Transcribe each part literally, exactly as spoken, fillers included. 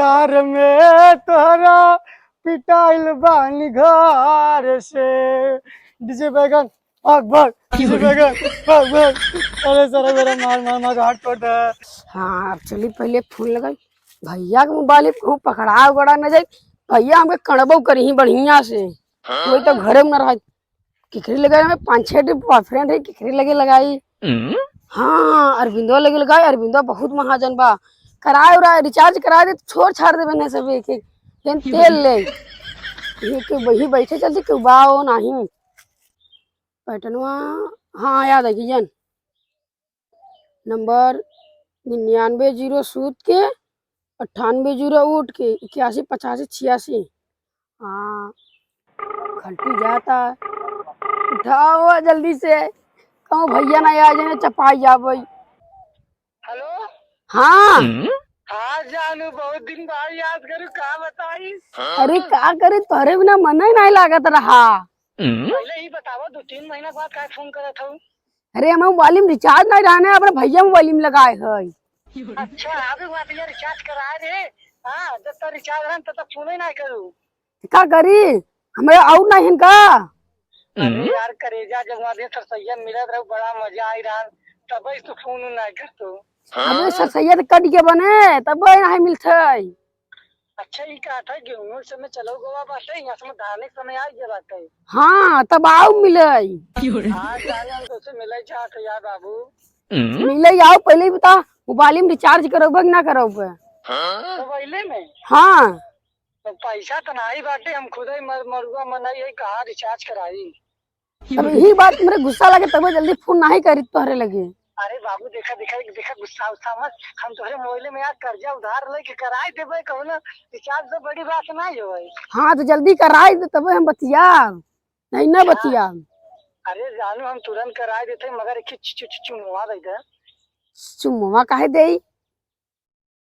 प्यार में तोहरा पिटाइल बानी घर से। डीजे बैगन, भाग, भाग, डीजे बैगन, भाग, भाग। अरे सारा मेरा मार, मार, मार, हाथ तोड़ दे। हाँ, अब चली पहिले फोन लगाई। भइया के मोबाइल पे कहूँ पकड़ा उकड़ा न जाई। भइया हमके कड़बो करिहीं बढ़िया से। कोई तो घरे में न रह। केकरे लगे में पाँच छह ठे बॉयफ्रेंड है, केकरे लगे लगाई। हम्म? हाँ, अरविंदो लगे लगाई, अरविंदो बहुत महाजन बा। कराए उराए, रिचार्ज कराए दे, छोड़ छाड़ देबे ना सब एक एक। जन तेल ले। ये के वही बैठे चलते केहू बा ओ नाही। पैटनवा, हाँ, याद आ गई जन। नंबर निन्यानवे जीरो सूत के, अट्ठानवे जीरो उठ के, इक्यासी पचासी छियासी। हाँ, घंटी जाता। उठाओ जल्दी से, कहूँ भइया ना आ जाए, चपाई जाबई। हेलो। हाँ। हाँ जानू, बहुत दिन बाद याद करू, का बताई? अरे का करी, तोहरे बिना मन ही नहीं लागत रहा। पहले ही बताओ, दो तीन महीना बाद काहे फोन करत हूँ? अरे, हम मोबाइल में रिचार्ज नहीं रहने, अपने भइया मोबाइल में लगाए है। अच्छा, अभी वहाँ भइया रिचार्ज कराए रे। हाँ, जब तक रिचार्ज रहन, तब तक फोन ही नहीं करू। का करी, हमें और नहीं है का? अरे यार, करेजा, जब वहाँ दिन सरसैया मिलत रहू, बड़ा मजा आई रहा, तब ही तो फोन नहीं कर तू। अबे सरसैया तो कट के बने, तब ही नहीं मिलते। अच्छा, ई कहत है, गेहूं के समय चलो गोवा बाटे, यहाँ समय धाने के समय आ गया बाटे। हाँ, तब आओ मिले। हाँ, जाने हम तोसे मिले चाहत है यार बाबू। मिले आओ, पहले ही बता, मोबाइल में रिचार्ज करोगे कि ना करोगे? मोबाइले में? हाँ। तो पैसा तो नहीं बाटे, हम खुद ही मर-, मरुआ मनई है, कहाँ रिचार्ज कराई? अब यही बात मेरे गुस्सा लगे, तबे जल्दी फोन नहीं करी तोहरे लगे। अरे बाबू, देखा, देखा, देखा, गुस्सा उस्सा मत। हम तोहरे मोबाइल में यार कर्जा उधार लेके कराई देबे, कौनो रिचार्ज तो बड़ी बात नहीं हो भाई। हाँ, तो जल्दी कराई दे, तबे हम बतिया, नहीं ना हाँ। बतिया। अरे जानू, हम तुरंत कराई देते, मगर एक चु-, चु-, चु-, चुमुआ दे दे। चुमुआ काहे देई?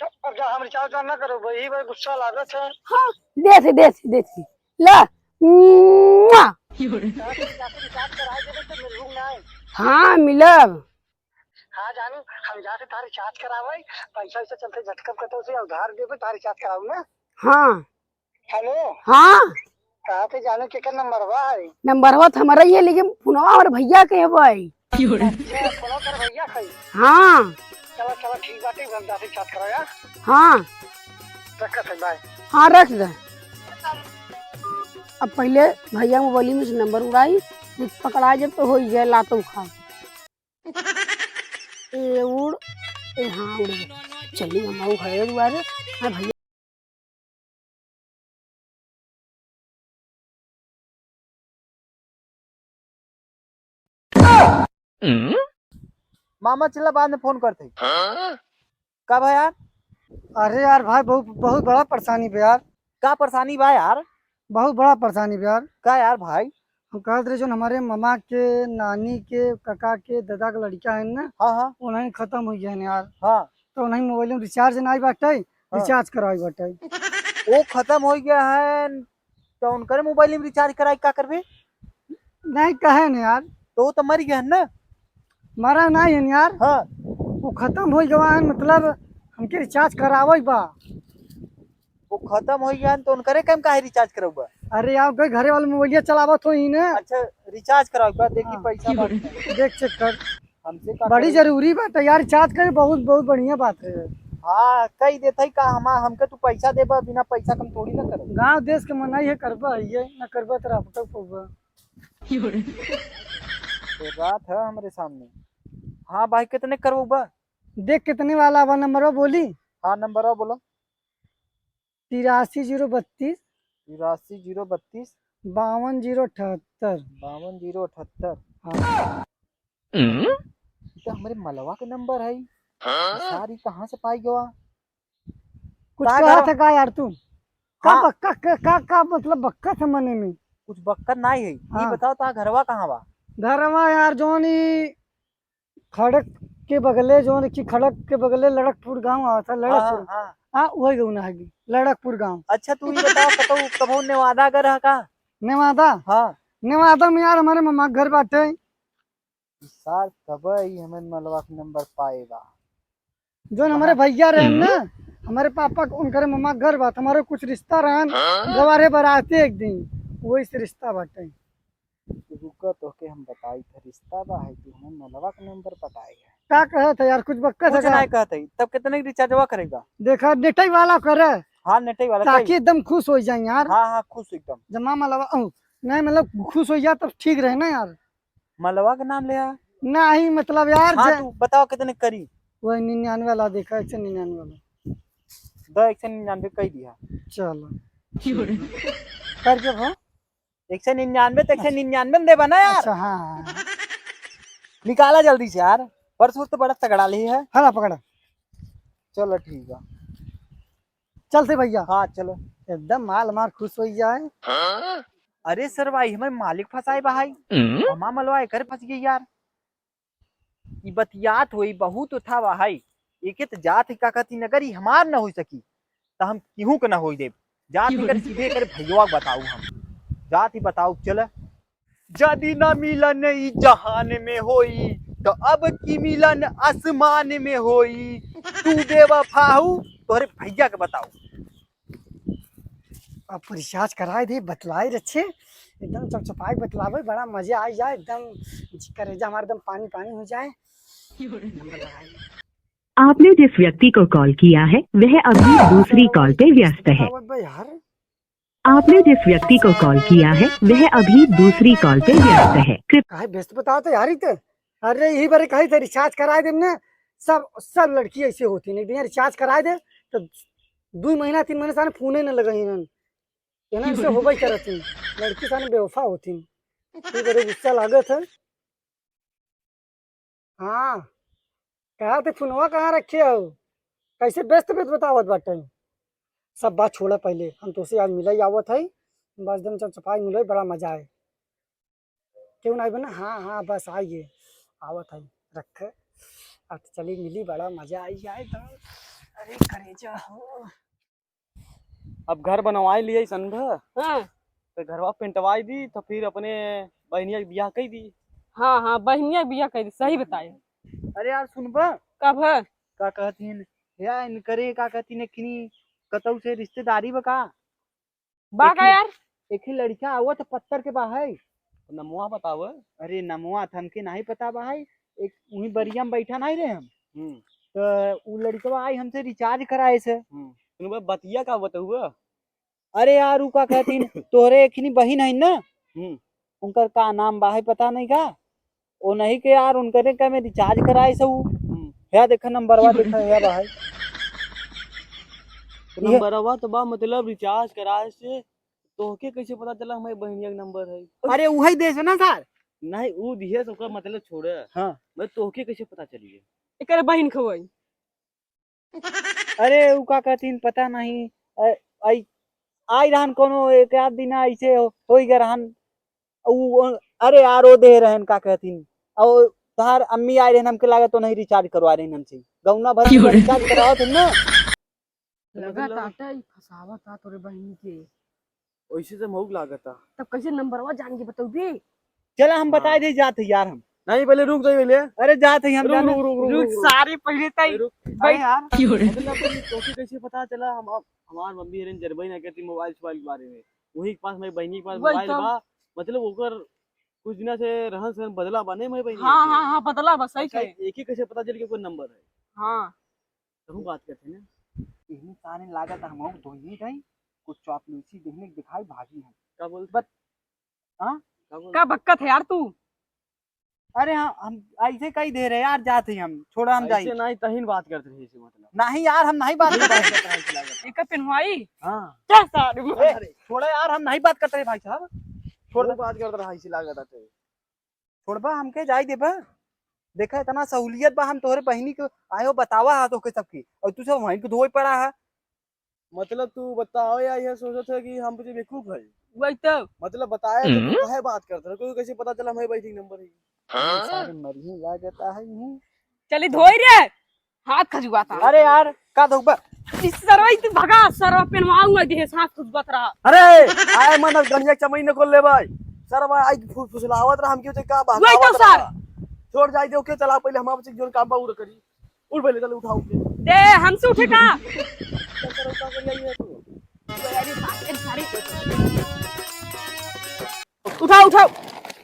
तो अब जा, हम रिचार्ज ना करो, वही भाई गुस्सा लागत है। हाँ, देसी, देसी, देसी। ला। मुआ। रिचार्ज, रिचार्ज, रिचार्ज कराए देबे तो मिलबू ना। हाँ, मिलब। हाँ जानू, हम जाके तार रिचार्ज करावे, पैसा वैसा चलते झटकब कतो से उधार देबे, तार रिचार्ज कराऊ ना। हाँ। हेलो। हाँ। कहाँ पे जाने केकर नंबरवा है? नंबरवा तो हमारा ही है, लेकिन फोनवा हमारे भैया के है भाई। अच्छा, फोनवा तोर भैया के है? हाँ। चलो, चलो, ठीक बात है, हम जाते बात करो यार। हाँ। रखत है, बाय। हाँ, रख दे। अब पहले भैया मोबाइल में से नंबर उड़ाई, नहीं पकड़ा जब तो हो ही जाए लातो खा। ए उड़, ए हाँ उड़ गए। चली हम आऊ है दुआरे। हाँ भैया। मामा चिल्ला बाद में फोन करते। का भाई यार? अरे यार भाई, बहुत, बहुत बड़ा परेशानी बा यार। का परेशानी बा यार? बहुत बड़ा परेशानी बा यार। का यार भाई? हम कहत रहे, जोन हमारे मामा के, नानी के, काका के, दादा के लड़का है ना, हाँ, हाँ। उन्हीं खत्म हो गया है यार। हाँ। तो उन्हीं मोबाइल में रिचार्ज नहीं बाटे, हाँ। रिचार्ज कराई बाटे। वो खत्म हो गया है, तो उनकरे मोबाइल में रिचार्ज कराई का करबे? नहीं कहे न यार। तो वो तो मर गया है ना? मरा नहीं है यार। हाँ। वो खत्म हो गया है, मतलब हमके रिचार्ज करावे बा। वो खत्म हो गया है, तो उनकरे काम काहे रिचार्ज करउबा? अरे यार, कोई घरे वाले मोबाइलिया चलावत होई ना। अच्छा, रिचार्ज करावे बा, देखी हाँ। पैसा बात। देख चेक कर। हमसे का बड़ी करे? जरूरी बात है यार, रिचार्ज करे बहुत, बहुत बढ़िया बात है। हाँ, कही देत है का हम, हमके तू पैसा देबा, बिना पैसा के हम थोड़ी ना करब। गाँव देश के मनई है, करबा है ये, ना करबा तो रह पउबा। तो बात है हमरे सामने। हाँ भाई, कितने करउबा? देख कितने वाला बा नंबरवा बोली? हाँ, नंबरवा बोला। तिरासी जीरो बत्तीस। तिरासी जीरो बत्तीस। बावन जीरो अठहत्तर। बावन जीरो अठहत्तर। हाँ। ई तो हमरे मलवा के नंबर है। हाँ? सारी कहाँ से पाई गवा? कुछ का कहा घर था का यार तू? का हाँ। बक्का, का, का, का मतलब बक्का से मने में? कुछ बक्का नहीं है। हाँ। ये बताओ, ता घरवा कहाँ बा? घरवा यार, जोन ई खड़क के बगले, जोन की खड़क के बगले लड़कपुर गाँव आवत है, हाँ, लड़कपुर। हाँ। हाँ, वही गाँव ना है, लड़कपुर गाँव। अच्छा, तू ये बताओ, कतौ, कबो नेवादा गए रहा का? नेवादा? हाँ। नेवादा में यार, हमारे मामा के घर बाटे। ई सार कबे ई हमें मलवा के नंबर पाएगा? जोन हमारे कहाँ? भैया रहे हम्म। ना, हमरे पापा क उनकरे ममा क घर बा, त हमरे कुछ रिश्ता रहन, हाँ? गवारे बराते एक दिन, वही से रिश्ता बाटे। रुका, तोहके हम बताई था, रिश्ता बा है, तू हमें मलवा क नंबर पटाए है। का कहत है यार, कुछ बक्कस कुछ है का? नहीं कहत है, तब कितने क रिचार्जवा करेगा? देखा, नेटई वाला करे। हाँ, नेटई वाला ताकि कई। एकदम खुश होइ जाए यार। हाँ, हाँ, खुश एकदम। जमा मलवा, ओ, नहीं, मतलब, खुश होइ जाए तब ठीक रहे ना यार। मलवा क नाम ले आ। नहीं, मतलब यार, हाँ, जे तू बताओ कितने क करी? वही निन्यानवे वाला देखा, एक सौ निन्यानवे वाला। दो एक सौ निन्यानवे कई दिया। चलो। कर दे भाई। एक सौ निन्यानवे तो एक सौ निन्यानवे में देबा ना यार। अच्छा, हाँ, हाँ, हाँ। निकाला जल्दी से यार, परसों तो बड़ा तगड़ा ली है। हाँ, पकड़ा। चलो ठीक है। चलते भैया। हाँ, चलो। एकदम माल मार खुश होइ जाए। अरे सरवा, ई हमें मालिक फंसाए बा है। हम्म? हमार मलवा एकर फंस गई यार। ई बतियात होई बहुत उठा बा है। एके त जात ही का कहती, अगर ई हमार न होइ सकी, त हम केहू के न होइ देब। जात ही कर सीधे कर भैया बताऊ हम। जात ही बताऊ, चल। जदी ना मिलन ई जहान में होई, त अब की मिलन आसमान में होई। तू बेवफा हऊ, तोहरे भैया के बताऊ। अब रिचार्ज कराए दे, बतलाए रच्छे, एकदम चपचपाए बतलावे, बड़ा मजा आ जाए, एकदम जी करेजा हमार एकदम पानी पानी हो जाए। नंबर लगाए। आपने जिस व्यक्ति को कॉल किया है, वह अभी दूसरी कॉल पे व्यस्त है। बताओ बे यार। आपने जिस व्यक्ति को कॉल किया है, वह अभी दूसरी कॉल पे व्यस्त है। कृप- काहे व्यस्त बताओ तो यार, इते अरे, यही बारे कही थे, रिचार्ज कराए देब ना, सब, सब लड़की ऐसे होती नहीं, भैया, रिचार्ज कराए दे, तो दुई महीना, तीन महीना सारे फोने न लगे इन्हन। इन्हन से होबे करत ही। लड़की सारे बेवफा होती। यही बारे गुस्सा लागत है। हाँ, कहा थे, फोनवा कहाँ रखे हो? कैसे व्यस्त व्यस्त बतावत बाटे? सब बात छोड़ा पहले, हम तोसे आज मिले आवत है, बस एकदम चपचपाई मिले, बड़ा मजा आए। क्यों नहीं बना? हाँ, हाँ, बस आइए, आवत है, रखे। अब तो चली मिली, बड़ा मजा आई जाए तो। अरे करेजा हो। अब घर बनवाए लिए सन भा। हाँ। तो घरवा पेंटवाई दी, तो फिर अपने बहनिया के बियाह कई दी। हाँ, हाँ, बहनिया के बियाह कई दी, सही बताए। अरे यार, सुनबा? का भा? का कहतीन? या इनकरे का कहतीन, किनी कतौ से रिश्तेदारी बा का? बा का यार? एक ही लड़का आवत पत्थर के बा है। नमवा बताव। अरे नमवा त हमके नहीं पता बा है। एक उही बरिया में बैठा नहीं रहे हम। हम्म। तो उ लड़कवा आई हमसे रिचार्ज कराए से। हम्म। उनका बतिया का बतहुआ? अरे यार, उ का कहतीन, तोहरे एकनी बहिन है ना? हम्म। उनकर का नाम बा है पता नहीं का? ओ नहीं के यार, उनकरे का में रिचार्ज कराए से उ। हम्म। है देखा नंबरवा देखा है बा है। तो ये नंबरवा तो बा, मतलब रिचार्ज कराए से तोहके कैसे पता चला हमारी बहनिया के नंबर है? अरे उही देश है ना सर। नहीं, उ दिहे से ओकर मतलब छोड़े। हाँ। मैं तोहके कैसे पता चलिए? एकर बहिन खवई। अरे उ का कहतीन पता नहीं। अ, आई, आई रहन कोनो एक आध दिन ऐसे हो, होई गए रहन। उ, अरे यार, ओ दे रहन का कहतीन। और तोहार अम्मी आए रहन, हमके लागत तो नहीं रिचार्ज करवा रहन हमसे। गौना भर की में बोले? रिचार्ज करवाओ तुम ना। लगा मतलब ताटा ई फसावा था तोरे बहिनी के। ओइसे से मौक लागता। तब कैसे नंबरवा जान के बतौबे? चला हम हाँ। बताए दे जात है यार हम। नहीं, पहले रुक जाइए पहले। अरे जात है हम रुक, जाना। रुक, रुक, रुक, रुक, रुक, रुक। सारे पहले तई अरे रुक। भाई अरे यार। मतलब तुम तोके कैसे पता चला? हम, हमार मम्मी हरेन जनबई ना करती मोबाइल सोबाइल के बारे में। वही के पास, मेरी बहनी के पास वही मोबाइल तो। बा। मतलब ओकर कुछ दिना से रहन सहन बदला बा, नहीं मेरी बहनी हाँ, के? हाँ, हाँ, बदला बा, सही अच्छा, कहे। एक ही कैसे पता चल के कोई नंबर है? हाँ। तहु बात करते ना। इहनी सारे लागत हम दो ही गई, कुछ चापलूसी देखने के दिखाई भागी है। का बोलते? बत-, हाँ? का बोलते? का बक्कत है यार तू? अरे हाँ, हम ऐसे कही दे रहे यार, जात ही हम, छोड़ा हम जाई। ऐसे नहीं, तहीन बात करते रहे इसे मतलब। नहीं यार, हम नहीं बात करते रहे। एका पेनवाई? हाँ। क्या सारे? ए, छोड़ा यार, हम नहीं बात करते रहे भाई साहब। छोड़ वो दे। बात करते रहा इसे लागत है। छोड़बा हमके जाई देबा? देखा इतना सहूलियत बा, हम तोहरे बहिनी के आयो बतावा हा तोहके सबके, और तू सब वहीं के धोए पड़ा हा। मतलब तू बताओ या ये सोचत है कि हम कुछ बेवकूफ है? वही तो। मतलब बताया तो तू हम्म। काहे बात करत है? कोई कैसे पता चला हमारी बहिनी के नंबर है? हाँ? सारे मरही लागत आहे ही। चली धोई रे, हाथ खजुआता। अरे यार, का धोबा? इस सरवा, तू भगा, सरवा पेनवाऊंगा, देह से हाथ खजुआत रहा। अरे, आए मन अब गनिया चमई न कर ले भाई। सरवा आई फु-, फुसलावत रहा, हम क्यों ते का वही तो बहकावत सर। रहा? छोड़ जाई दे, ओके, चला पहले हम आपसे जोन काम बा उड़ करी। उठ पहले, चल उठाओ के। दे, हमसे उठे का? चल, चल, चल, चल, ये तू। अरे बाप रे, सारी। उठाओ, उठाओ,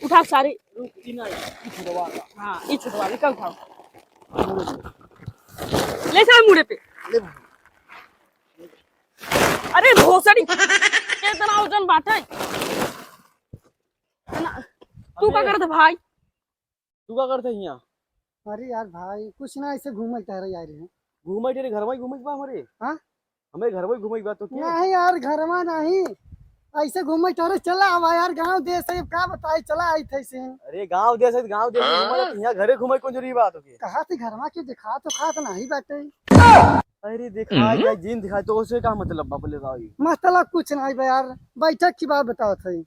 उठाओ सारी। रुक, ई ना, ई छुटवा ला। हाँ, ई छुटवा ले, का उठाओ? ले सारे मुड़े पे। ले भाई। अरे भोसड़ी, कितना वजन बाटे? ना, तू का अबे। करत भाई? तू का करत हियाँ? अरे यार भाई, कुछ ना, ऐसे घूमे टहरे आए रहे। घूमे टहरे, घर में ही घूमे के बा हमरे? हाँ? हमें घर में ही घूमे के बा तो के? नहीं यार, घर में नहीं, ऐसे घूमे टहरे चला आवा यार, गाँव देश है, अब का बताई, चला आई थे से। अरे गाँव देश है, गाँव देश में घूमे, तो यहाँ घरे घूमे कौन जरूरी बात हो के? कहा थे घर में क्यों दिखा तो खात नहीं बाटे। अरे दिखा हम्म। या जिन दिखा तो उसे का मतलब बा, बोले भाई? मतलब कुछ नहीं बा यार, बैठक की बात बताओ थे।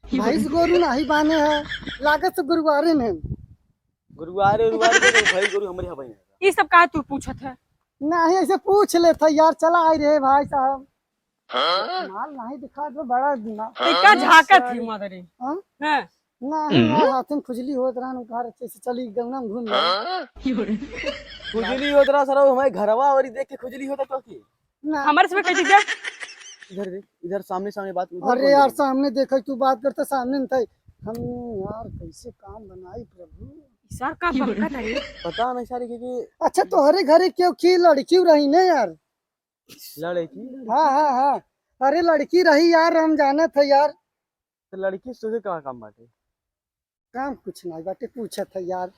भैंस गोरू नाही बाने है, लागत से गुरुवारे ने। गुरुवारे, गुरुवारे के तो भैंस गोरू हमरे हवाई है। ई सब का तू पूछत है? नाही, ऐसे पूछ ले था यार, चला आई रहे भाई साहब। हाँ? माल नाही दिखा तो बड़ा ना। ते का झाकत ही मदरी? हाँ? हैं? नाही, हम्म। यार, हाथ में खुजली होत रहन, घर अच्छे से चली, गंगा में घूम ले। हाँ? खुजली होत रहा सर, हमारे घरवा और देख के खुजली होता तो की? ना। हमारे से कैसे क्या? इधर देख, इधर सामने सामने बात, उधर अरे कौन यार, बोलेगा? सामने देखा तू बात करता, सामने न था। हम यार कैसे काम बनाई प्रभु? सर का बरकत है? पता नहीं सारी के, के अच्छा, तोहरे घरे क्यों की लड़की रही ना यार? लड़की? हाँ, हाँ, हाँ। अरे लड़की रही यार, हम जानत है यार। तो लड़की से का काम बाटे? काम कुछ नहीं बाटे, पूछत है यार।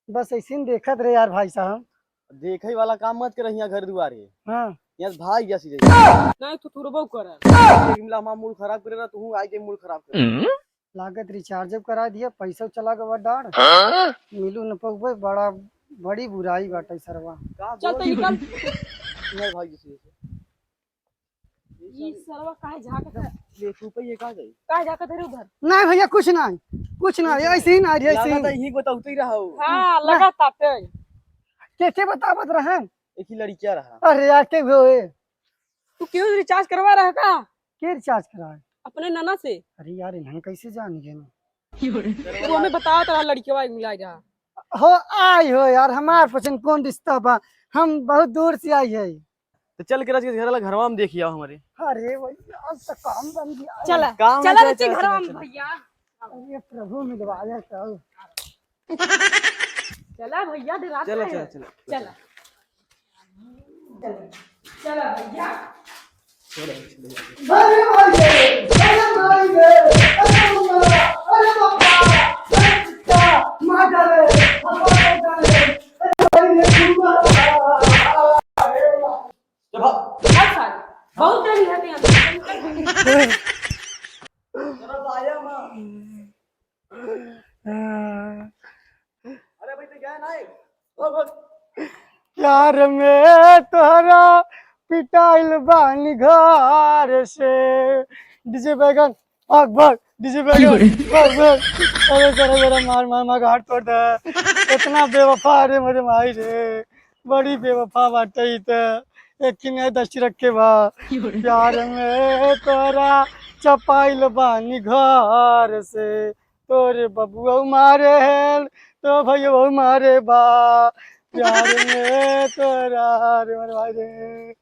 बस ऐसे ही देखत रहे यार भाई साहब। देखे वाला काम मत कर, यहाँ घर दुआर है। हाँ। यहाँ से भाग जा सीधे। नहीं तो तुरबो कर। एक मिला हमारा मूड खराब करे रहा, तू आए के मूड खराब करे। लागत रिचार्ज करा दिया, पैसा चला गवा डार। हाँ? मिलू न पउबे, बड़ा, बड़ी बुराई बाटे सरवा। का चल तो बोल? निकल। नहीं भाग जा सीधे। ई सरवा काहे झाकत है? ये तू पे ये का गई? काहे झाकत है रे उधर? नहीं भैया, कुछ नहीं, कुछ नहीं, ऐसे ही ना, ऐसे ही। लागत है यहीं बताउते ही रहा हो। हाँ, ना। लगा ताते। के, के बतावत रहन? एक ही लड़किया रहा। अरे यार, के हो ए? तू क्यों रिचार्ज करवा रहा का? के रिचार्ज कराए? अपने नना से। अरे यार, इन्हन कैसे जान गए ना? तू हमें बतावत रहा, लड़किया मिला रहा। हो, आई हो यार, हमार पसंद कौन रिश्ता बा? हम बहुत दूर से आई है। तो चल के रच के घर वाला घरवा में देखिया हमारे। अरे भैया, आज तो काम बन गया। चला, काम चला है, रच के चला, घरवा में चला। भैया। अरे प्रभु, मिलवाया तो। चला भैया, डराता चला, है। चला, चला, चला। चला। चला, चला भैया। चला, चला। अरे भाई रे, अरे भाई रे, अरे मम्मा, अरे पापा, अरे पिता, मार डाले, पापा मार डाले, अरे भाई रे, मम्मा। जब हाँ, सारे, बहुत देर रहते हैं। जब आया माँ। अरे भाई, तू गया ना? भाग, भाग। प्यार में तोहरा पिटाइल बानी घर से। डीजे बैगन, भाग, भाग, डीजे बैगन, भाग, भाग। अरे सारे मेरा मार, मार, मार, हाथ तोड़ दे। इतना बेवफा, अरे मेरे माई रे, बड़ी बेवफा बाटे ई त। एक ही नहीं दस रख के बा। प्यार में तोहरा चपाइल बानी घर से। तोरे बबुआ मारे हैं, तो भैया मारे बा। प्यार में तोरा रे मारे भाई रे।